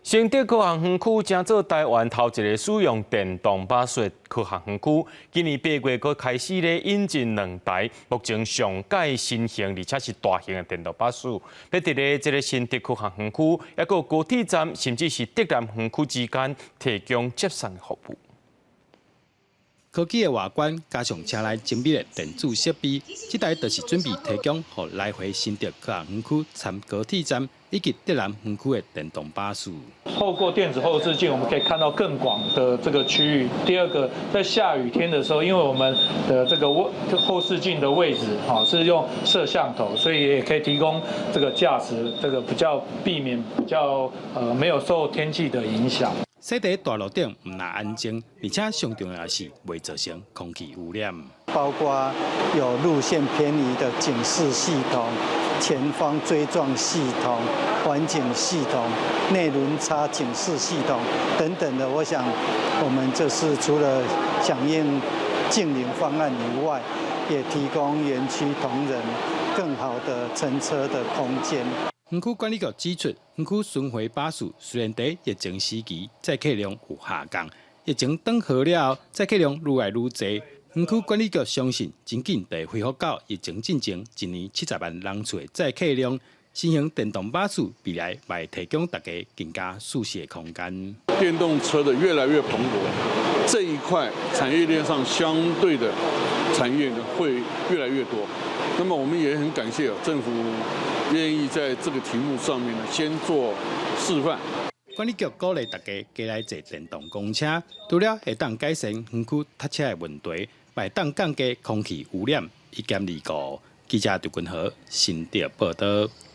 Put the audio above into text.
新竹科學園區將做台灣頭一个使用電動巴士科學園區，今年8月閣開始咧引進兩台目前上蓋新型而且是大型的電動巴士，欲佇咧這个新竹科學園區，抑閣高鐵站，甚至是竹南園區之間提供接送的服務。科技的外觀加上車內精密的電子設備，這台就是準備提供予來回新竹科學園區參高鐵站以及竹南園區的電動巴士。透過電子後視鏡，我們可以看到更廣的這個區域。第二個，在下雨天的時候，因為我們的這個位後視鏡的位置，哈，是用攝像頭，所以也可以提供這個駕駛，這個比較避免比較沒有受天氣的影響。駛佇大路頂毋但安靜，而且上重要的是袂造成空氣污染。包括有路線偏移的警示系統、前方追撞系統、環景系統、內輪差警示系統等等的。我想，我們就是除了響應淨零方案以外，也提供園區同仁更好的乘車的空間。園區管理局指出，園區巡迴巴士雖然佇疫情時期載客量有下降，疫情轉好了後，載客量愈來愈濟。園區管理局相信，真緊就會恢復到疫情進前一年70萬人次的載客量。新型電動巴士未來會提供大家更加舒適的空間。電動車的越來越蓬勃，這一塊產業鏈上相對的產業呢會越來越多。那麼我們也很感謝政府願意在這個題目上面呢先做示範。管理局鼓勵大家加來坐電動公車，除了會當改善園區塞車的問題，嘛會當降低空氣污染，一兼二顧。記者劉君和新竹報導。